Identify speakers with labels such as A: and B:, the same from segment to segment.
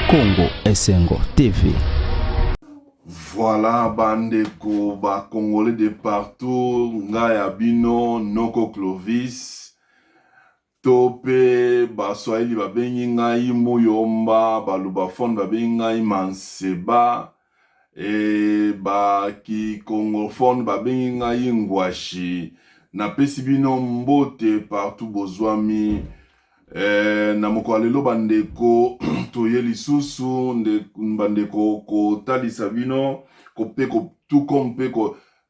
A: Congo Esengo TV.
B: Voilà bandeko ba congolais de partout, nga ya bino noko Clovis to pe baswahili babengi ngai Muyomba, balubafone babengi ngai Manseba e ba kikongophone babengi ngai Ngwashi. Napesi bino mbote partout bozwami. Na mokolo ya lelo bandeko, toye lisusu bandeko kotalisa bino mpe tuko mpe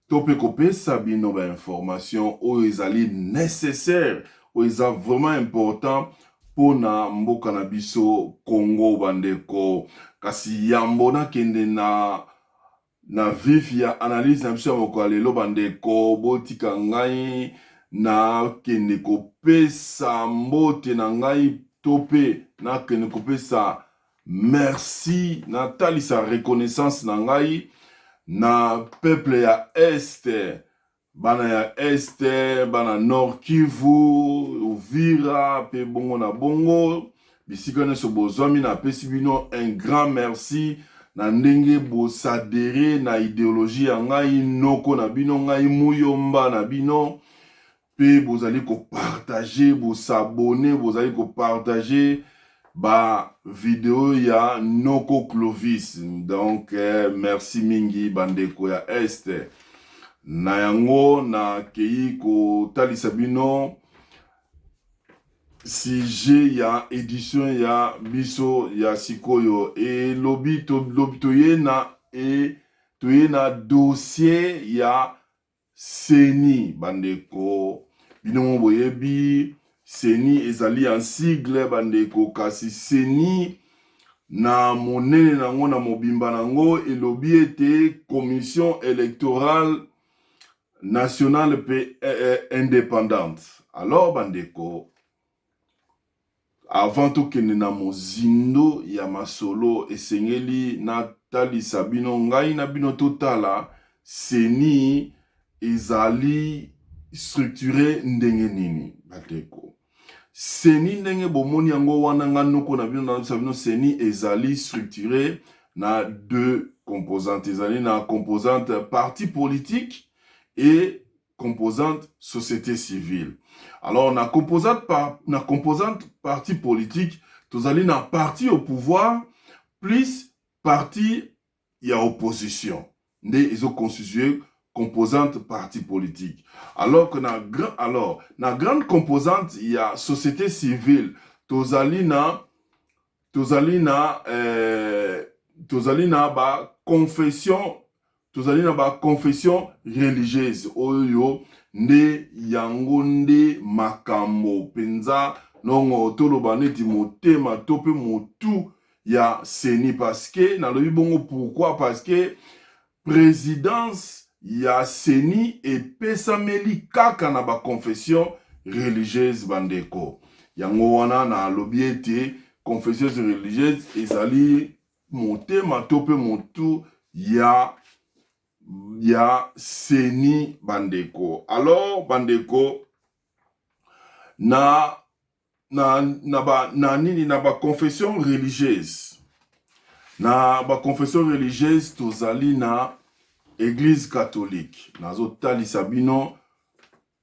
B: to mpe kopesa bino bainformation oyo ezali nécessaire, oyo eza vraiment important mpona mboka na biso Congo, bandeko. Kasi yambo nakende na vif ya analyse na biso ya mokolo ya lelo, bandeko, botika ngai nakende kopesa mbote na ngai to mpe nakende kopesa merci, natalisa reconnaissance na ngai na peuple ya Est, bana ya Est, bana Nord Kivu, Uvira mpe bongo na bongo, bisika nyonso bozwami. Napesi bino un grand merci na ndenge boadhérer na idéologie ya ngai noko na bino, ngai Muyomba na bino, mpe bozali kopartager, bos'abonner, bozali kopartager bavideo ya noko Clovis. Donc merci mingi, bandeko ya Est. Na yango nakei kotalisa bino sujet ya édition ya biso ya sikoyo. Elobi toye na toye na dossier ya CENI. Bandeko, bino mo boyebi CENI ezali en sigle, bandeko. Kasi CENI na monene nango, na mobimba nango, elobi ete Commission électorale nationale mpe indépendante. Alors bandeko, avant tokende na mozindo ya masolo, esengeli natalisa bino, ngai na bino totala CENI ezali structuré ndenge nini. Bandeko, CENI ndenge bomoni yango wana, nga noko na bino nayebisa bino, CENI ezali structuré na deux composantes. Ezali na composante parti politique et composante société civile. Alors na composante parti politique, tozali na parti au pouvoir plus parti ya opposition nde ezoconstitue composante parti politique, alors que na grande composante ya société civile, tozali na baconfession, tozali na baconfession religieuse, oyo nde yango nde makambo mpenza nongo toloba neti motema to mpe motu ya CENI. Parce que nalobi bongo pourquoi? Parce que présidence ya CENI epesameli kaka na baconfession religieuse, bandeko. Yango wana nalobi ete confession religieuse ezali motema to mpe motu ya CENI, bandeko. Alors bandeko, na ba na nini, na baconfession religieuse, na baconfession religieuse, tozali na Église catholique. Nazotalisa bino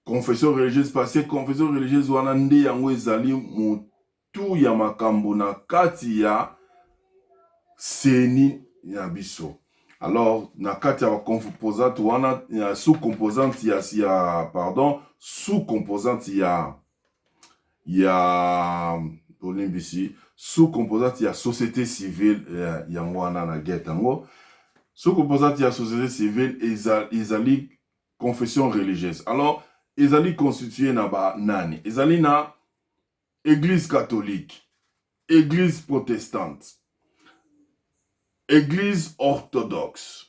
B: confession religieuse parce que confession religieuse wana nde yango ezali motu ya makambo na kati ya CENI ya biso. Alors na kati ya bacomposante wana ya sous composante ya, pardon, sous composante ya tolimbisi, sous composante ya société civile, yango wana na gete yango sous composante ya société civile ezali confession religieuse. Alors ezali constitué na banani? Ezali na Église catholique, Église protestante, Église orthodoxe,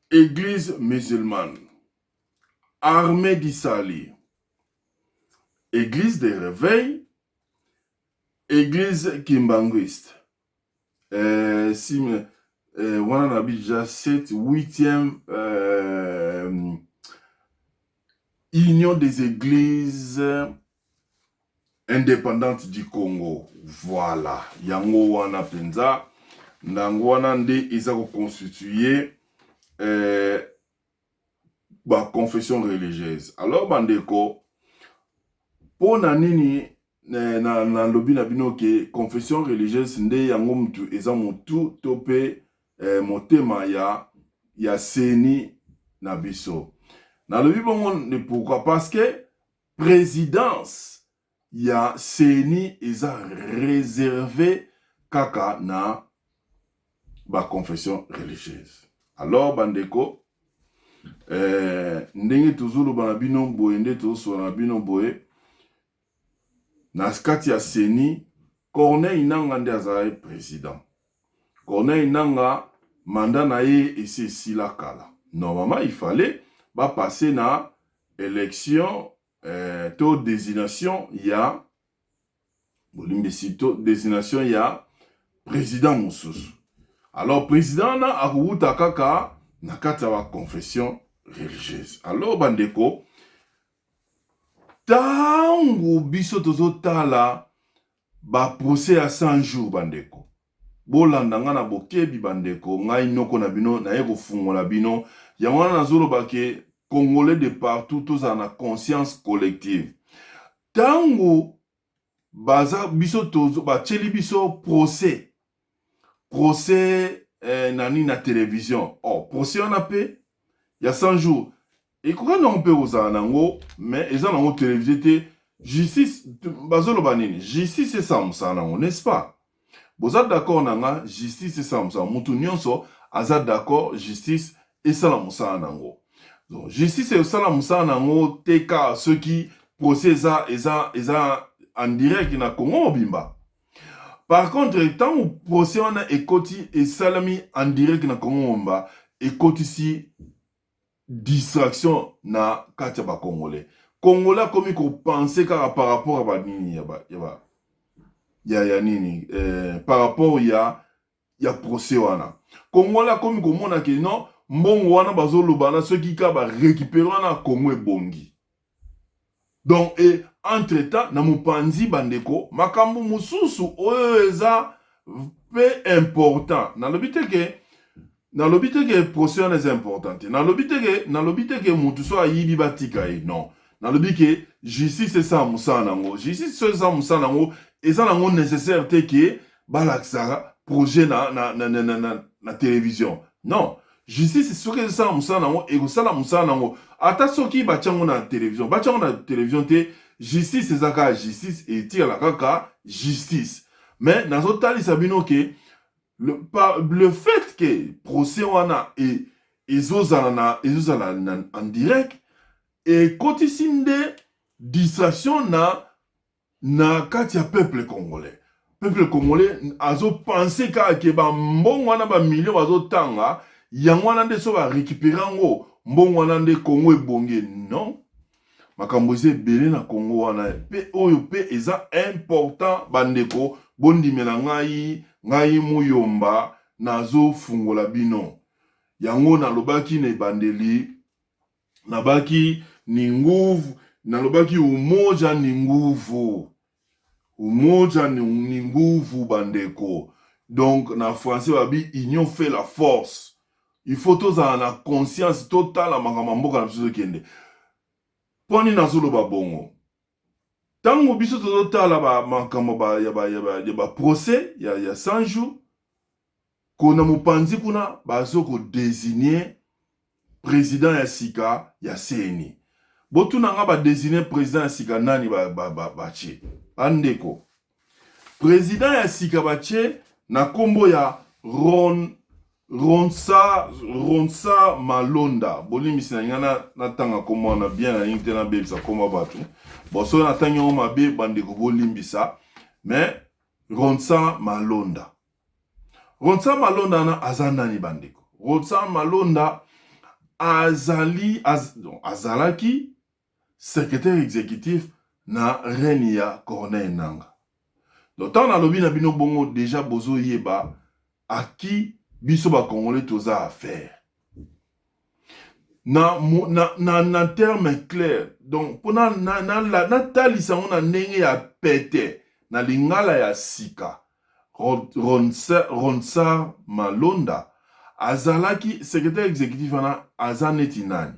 B: Église musulmane, Armée du Salut, Église de réveil, Église kimbanguiste, si wana na bi déjà 7, 8e, Union des églises. Independante du Congo. Voilà, yango wana penza, ndango wana nde eza ko constituer eh, ba confession religieuse. Alors bandeko, mpo na nini nalobi na bino ke confession religieuse nde yango mutu eza mutu to pe eh, motema ya CENI na biso? Nalobi bongo pourquoi? Parce que présidence ya CENI eza réservé kaka na ba confession religieuse. Alors bandeko, ndenge tozoloba na bino boye, nde tozosola na bino boye, na kati ya CENI, Corneille Nanga nde azalaki président. Corneille Nanga, mandat na ye esi esila kala. Normalement, il fallait bapasser na élection to désignation ya, bolimbisi, to désignation ya président mosusu. Alors président wana akowuta kaka na kati ya baconfession religieuse. Alors bandeko, ntango biso tozotala baprocès ya 100 jours, bandeko, bolanda nga na bokebi. Bandeko, ngai noko na bino, naye kofungola bino. Yango wana nazoloba ke Congolais de partout, tozala na conscience collective. Ntango baza biso batieli biso procès nani na télévision, oh, procès wana mpe ya 100 jours ekoki nango mpe kozala nango, mais eza nango télévisé te. Justice, bazoloba nini? Justice esala mosala nango, n'est-ce pas? Boza d'accord na nga? Justice esala mosala, mutu nyonso aza d'accord, justice esala mosala nango. Donc justice esala mosala nango te kaka soki procès eza en direct na Congo mobimba. Par contre, ntango procès wana ekoti, esalami en direct na Congo mobimba, ekotisi distraction na kati ya Bacongolais. Congolais akomi kopenser kaka par rapport ya banini ya ba, ya, ba, ya, ya nini par rapport ya procès wana. Congolais akomi komona ke non, mbongo wana bazoloba na soki kaka barécupérer wana, Congo ebongi. Donc e entre temps, na mopanzi, bandeko, makambo mosusu oyo eza mpe important, nalobi te ke procès wana eza important te, nalobi te ke motu so ayibi batika ye. Non, nalobi ke justice esala mosala nango. Justice so esala mosala nango, eza nango nécessaire te ke balakisaka projet na télévision. Non, justice soki ezosala mosala nango, ekosala mosala nango ata soki batiango na télévision, batiango na télévision te. Justice eza kaka justice, etikala kaka justice. Mais nazotalisa bino ke le fait ke procès wana ezozala na en direct ekotisi nde distraction na kati ya peuple congolais. Peuple congolais azopenser kaka ke bambongo wana, bamillion bazotanga yango wana nde so barécupérer yango, mbongo wana nde Congo ebonge. Non, makambo eza ebele na Congo wana mpe oyo mpe eza important. Bandeko, bondimela ngai, ngai Muyomba nazofungola bino yango. Nalobaki na ebandeli, nabaki ni nguvu, nalobaki umoja ni nguvu, umoja ni nguvu, bandeko. Donc na français babi "union fait la force". Il faut tozala na conscience, totala makambo ya mboka na biso ezokende. Mpo nini nazoloba bongo? Ntango biso tozotala makambo ya baprocès ya 100 jours, kona mopanzi kuna bazokodésigner président ya sika ya CENI. Botuna nga, badésigner président ya sika nani? Batie, bandeko, président ya sika batie na nkombo ya Ron Ronsa Ronsa Malonda. Bolimbisi na ngai, natanga nkombo wana bien, nalingi te nabebisa nkombo ya bato. Bon, soki natangi yango mabe, bandeko, bolimbisa. Mais Ronsa Malonda, Ronsa Malonda wana aza nani, bandeko? Ronsa Malonda azali azalaki secrétaire exécutif na règne ya Corneille Nanga. Donc ntango nalobi na bino bongo, déjà bozoyeba aki biso Bacongolais toza affaire. Na terme clair, donc mpo natalisa yango na ndenge ya pete, na lingala ya sika, Ronsard Malonda azalaki secrétaire exécutif wana, aza neti nani?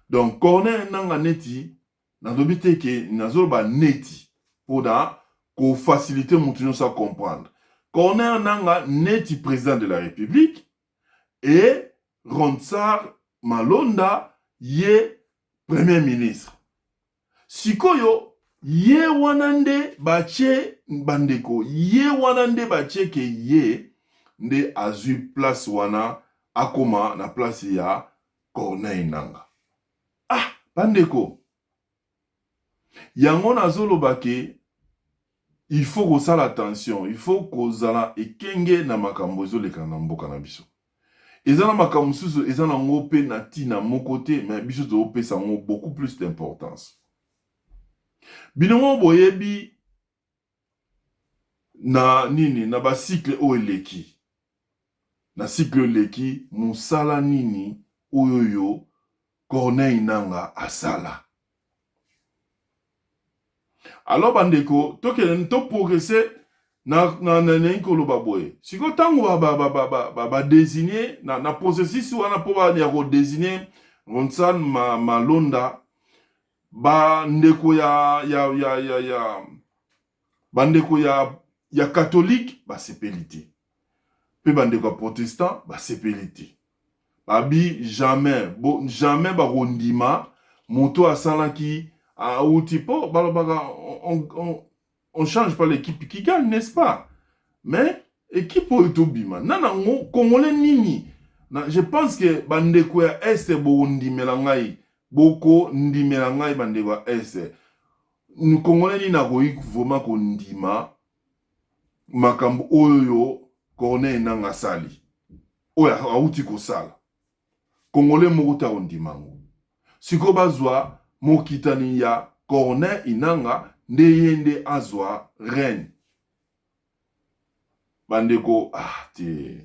B: Donc Corneille Nanga, neti nalobi te ke nazoloba neti mpona kofaciliter motu nyonso acomprendre, Corneille Nanga neti président de la République et Ronsard Malonda ye premier ministre. Sikoyo ye wana nde batie, bandeko, ye wana nde batie ke ye nde azwi place wana, akóma na place ya Corneille Nanga. Ah, bandeko, yango nazoloba ke il faut kosala attention, il faut kozala ekenge na makambo ezoleka na mboka na biso. Eza na makambo mosusu eza nango mpe na ntina moko te, mais biso tozopesa yango beaucoup plus d'importance. Bino moko boyebi na nini, na bacycle oyo eleki, na cycle oyo eleki, mosala nini oyo oyo Corneille Nanga asala. Alors bandeko, tokende toprogresse na nalingi koloba boye: sikoyo ntango badésigner na processus wana mpo ya kodésigner Ronsard Malonda, bandeko ya bandeko ya catholique basepeli te, mpe bandeko ya protestant basepeli te. Babi jamais, bo, jamais bakondima moto asalaki auti, mpo balobaka on change pas l'équipe qui gagne, n'est-ce pas? Mais équipe oyo tobima na nango, Congolais nini na, je pense que bandeko ya Est bokondimela ngai, bokondimela ngai, bandeko ya Est, Congolais nini akoki vraiment kondima makambo oyo Corneille Nanga asali, oyo awuti kosala? Congolais moko te akondima yango. Sikoyo bazwa mokitani ya Corneille Nanga nde ye nde azwa règne. Bandeko, ah te.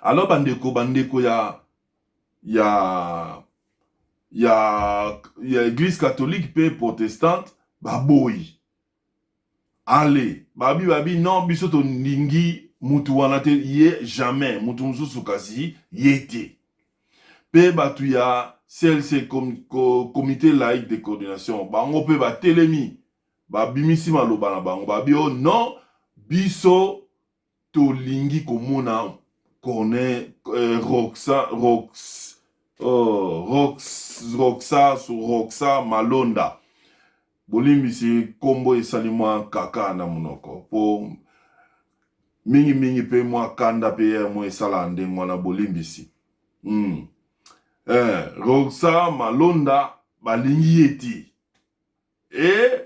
B: Alors bandeko ya église catholique mpe protestante baboyi. Ale babi non, biso tolingi mutu wana te, ye jamais, mutu mosusu kasi ye te. Mpe bato ya CLC, Comité laïque de coordination, bango mpe batelemi, babimisi maloba na bango, babi o non, biso tolingi komona Corneille Roxa Rox oh, Rox Roxa Roxa Malonda. Bolimbisi, nkombo esali mwa kaka na monoko, mpo mingimingi mpe mwa kanda mpe ye mwa esala ndenge wana, bolimbisi. Roxa Malonda balingi ye te. E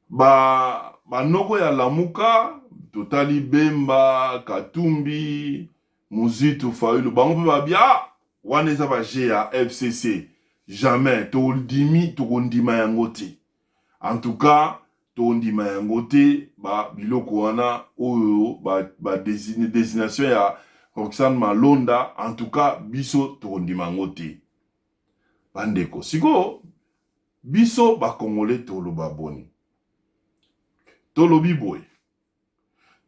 B: ba banoko ya Lamuka, totali Bemba, Katumbi, Muzitu, Fayulu, bango mpe babi ah, wana eza bajeu ya FCC, jamais tondimi, tokondima yango te. En tout cas tondima yango te, ba biloko wana oyo ba désignation ya Roxane Malonda, en tout cas biso tokondima yango te. Bandeko, sikoyo biso Bacongolais toloba boni? Tolobi boye: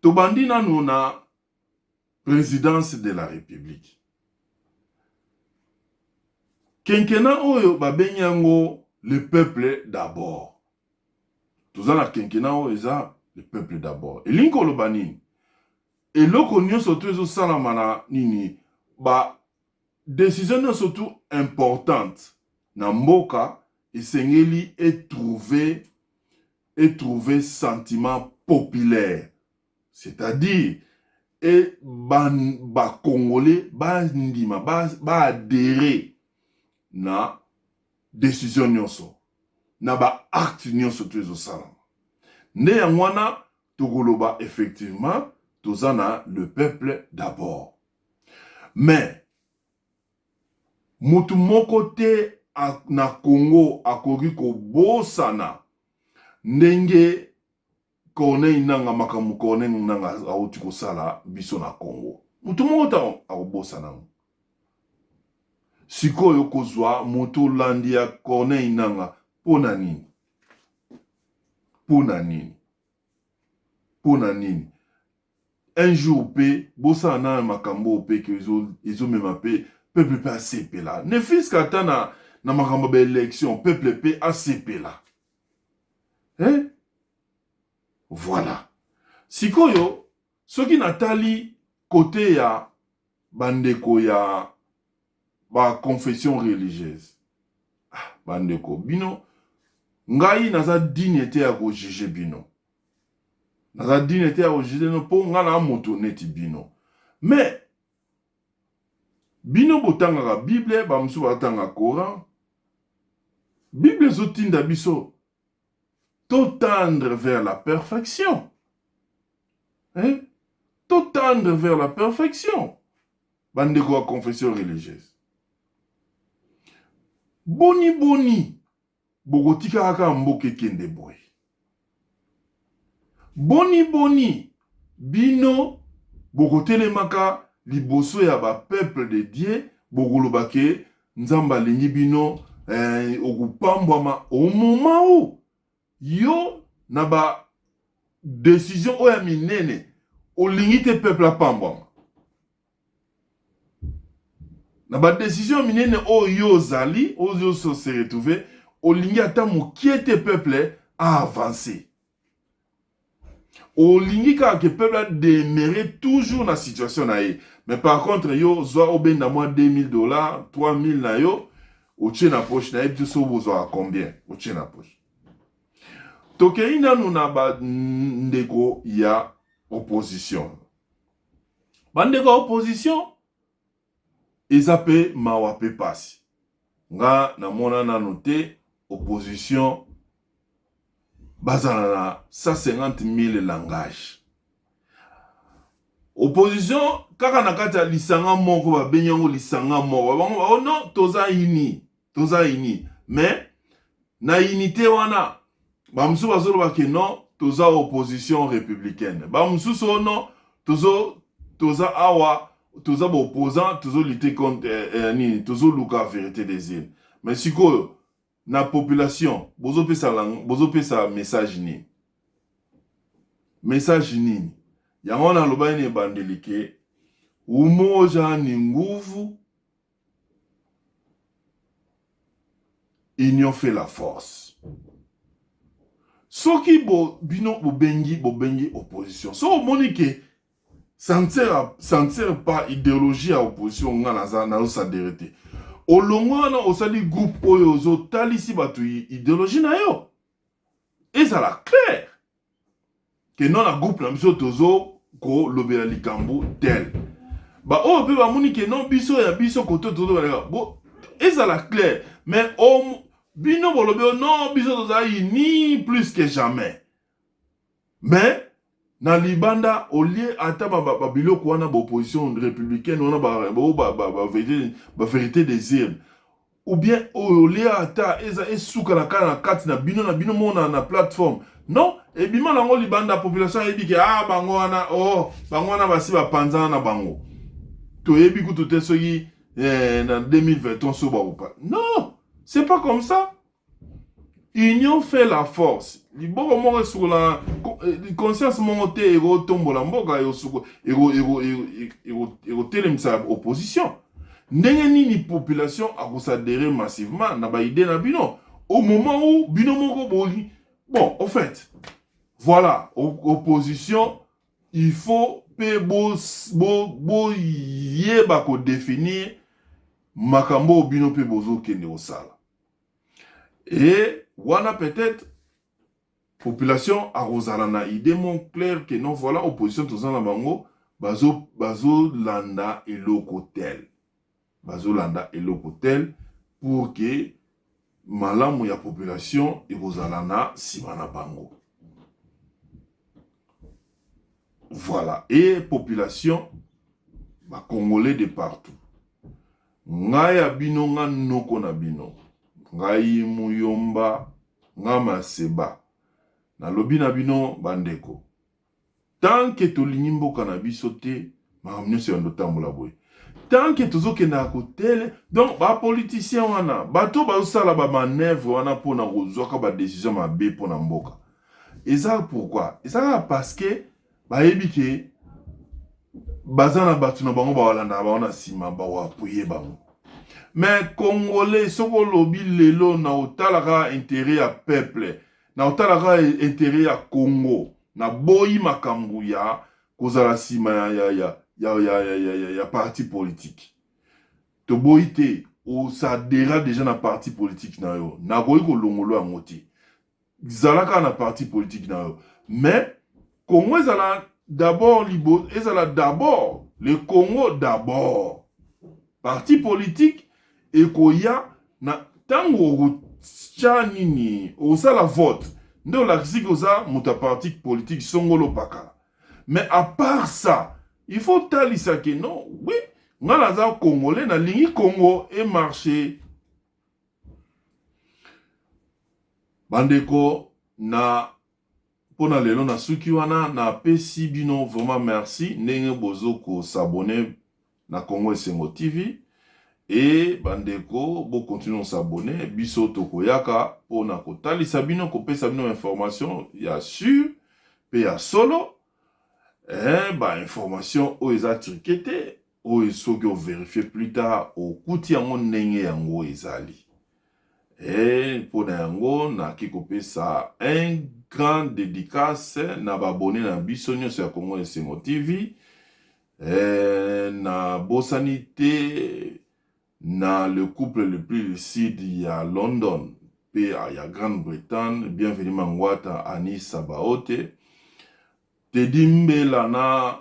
B: tobandi nanu na présidence de la République. Quinquennat oyo babengi yango le peuple d'abord. Toza na quinquennat oyo eza le peuple d'abord. Elingi koloba nini? Eloko nyonso to ezosalama na nini, ba décision nyonso tu importante na mboka esengeli etrouve sentiment populaire, c'est-à-dire e Bacongolais bandima, baadhérer na décision nyonso, na baacte nyonso to ezosalama. Nde yango wana tokoloba effectivement toza na le peuple d'abord. Mais mutu moko te na Congo akoki kobosana ndenge Corneille Nanga, makambo Corneille Nanga awuti kosala biso na Congo. Mutu moko te akobosana yango. Sikoyo kozwa moto olandi ya Corneille Nanga mpo na nini? Mpo na nini? Mpo na nini? Un jour mpe bosala na makambo oyo mpe ke ezomema mpe peuple mpe asepela, ne fût-ce ata na makambo ya baélection, peuple mpe asepela, eh? Voilà. Sikoyo soki natali côté ya bandeko ya baconfession religieuse, ah, bandeko, bino, ngai naza digne te ya kojuger bino, naza digne te ya kojuger bino, mpo ngai na moto neti bino. Mais bino botangaka Bible, bamosusu batanga Coran. Bible ezotinda biso totendre vers la perfection, hein? Totendre vers la perfection. Bandeko ya confession religieuse, boni boni bokotika kaka mboka ekende boye? Boni boni bino bokotelemaka liboso ya bapeuple de Dieu, bokoloba ke Nzambe alingi bino, okopambwama, au moment où yo na ba décision oyo ya minene olingi te peuple apambwama? Na badécision minene oyo yo ozali, oyo se retrouve, olingi ata mokie te peuple aavance, olingi kaka ke peuple ademeurer toujours na situation na ye. Mais par contre yo zwa obenda mwa 2000 $, 3000 na yo, otie na poche. Nayebi te soki bozwaka combien, otie na poche. Tokei nanu na bandeko ya opposition. Bandeko ya opposition, eza mpe mawa mpe pasi. Nga namona nanu te opposition bazala na 150 000 langage. Opposition kaka na kati ya lisanga moko, babengi yango lisanga moko, bango oh non, toza uni, toza uni. Mais na unité wana, bamosusu bazoloba ke non, toza opposition républicaine, bamosusu oh non, toza awa, toza baopposant, tozolutter contre nini, tozoluka vérité des urnes. Mais sikoyo na population bozopesa message nini? Message nini? Yango wana alobaki na ebandeli ke umoja ni nguvu, union fait la force. Soki bino bobengi opposition, soki omoni ke ça ne sert pas, idéologie ya opposition nga naza nazoadhérer te, olongo wana, osali groupe oyo ozotalisi bato idéologie na yo, ezala clair ke non, na groupe na biso tozo kolobela likambo tel. Baoyo mpe bamoni ke non, biso ya biso kote tozobaleka, ezala clair. Mais bino bolobi non, biso tozala unis plus que jamais, mais na libanda olie ata babiloko wana, baopposition républicaine wana, bavérité des urnes, ou bien oyo olie ata eza esuka na kaka na kati na bino, na bino mona na plateforme. Non, ebima nango libanda, population ayebi ke ah, bango wana, oh, bango wana basi bapanzana na bango. Toyebi kutu te soki na 2023 so bakopa. Non, c'est pas comme ça. Union fait la force. Liboko moko esukola conscience moko te ekotombola mboka, ekotelemisa opposition. Ndenge nini population akoadhérer massivement na baidée na bino au moment où bino moko boli? Bon, au fait, voilà, opposition, il faut mpe boyeba kodéfinir makambo oyo bino mpe bozokende kosala. E wana peut-être population akozala na idée moko claire ke non, voilà, opposition toza na bango, bazolanda eloko tel, bazolanda eloko tel pour ke malamu ya population ekozala na nsima na bango. Voilà. Et population, bacongolais de partout, ngai ya bino, nga noko na bino, ngai Muyomba, nga Maseba, nalobi na bino bandeko, tant ke tolingi mboka na biso te, makambo nyonso yando tambola boye. Tant que tozokendaka kotele, donc bapoliticien wana, bato bazosala bamanœuvre wana mpona kozwaka badécision mabe mpona mboka, eza pourquoi? Eza kaka parce que bayebi ke baza na bato na bango bawalandaka bango na nsima, bakoappuyer bango. Mais Congolais, soki olobi lelo na otalaka intérêt ya peuple, na otalaka intérêt ya Congo, naboyi makambo ya kozala nsima ya parti politique. Toboyi te, oadhérer déjà na parti politique na yo, nakoki kolongolo yango te. Zala kaka na parti politique na yo, mais Congo ezala d'abord libo, ezala d'abord le Congo d'abord. Parti politique ekoya na ntango okotya nini, okosala vote nde olakisiki oza moto ya parti politique songolo pakala. Mais à part ça, il faut talisa ke non, oui, nga naza Congolais, nalingi Congo emarche. Bandeko, na mpona lelo nasuki wana. Napesi bino vraiment merci ndenge bozo kos'abonner na Congo Esengo TV. E bandeko, bokontinue kos'abonner. Biso tokoyaka mpona kotalisa bino, kopesa bino information ya sur mpe ya solo, bainformation oyo eza truqué te, oyo soki ovérifier plus tard okuti yango ndenge yango ezali. E mpona yango, naki kopesa un grand dédicace na baabonnés na biso nyonso ya Congo Esengo TV. Nabosani te na le couple le plus lucide ya London mpe ya Grande-Bretagne, Bienvenu Mangwata, Anisa Baote, Tedi Mbela na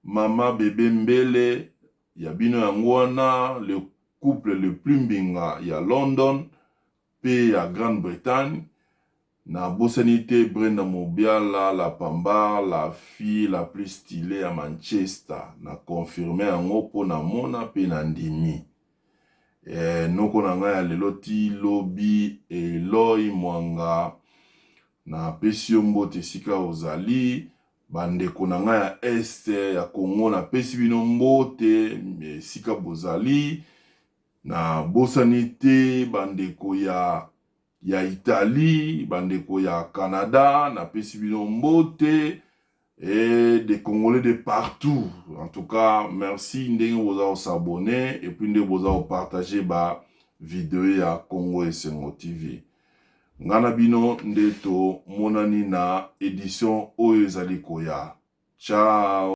B: mama bebe Mbele ya bino yango wana, le couple le plus mbinga ya London mpe ya Grande-Bretagne. Nabosani te Brenda Mobiala, la Pamba, la fille la plus stylée ya Manchester. Na confirme yango mpo namona mpe na ndimi. Noko na ngai ya lelo ti lobi, Eloi Mwanga, napesi yo mbote esika ozali. Bandeko na ngai ya Est ya Congo, napesi bino mbote esika bozali. Nabosani te bandeko ya Italie, bandeko ya Canada, napesi bino mbote. Et des Congolais de partout, en tout cas merci ndenge boza kos'abonner et puis ndenge boza kopartager ba video ya Congo Esengo TV. Nga na bino nde tomonani na édition oyo ezali koya. Ciao.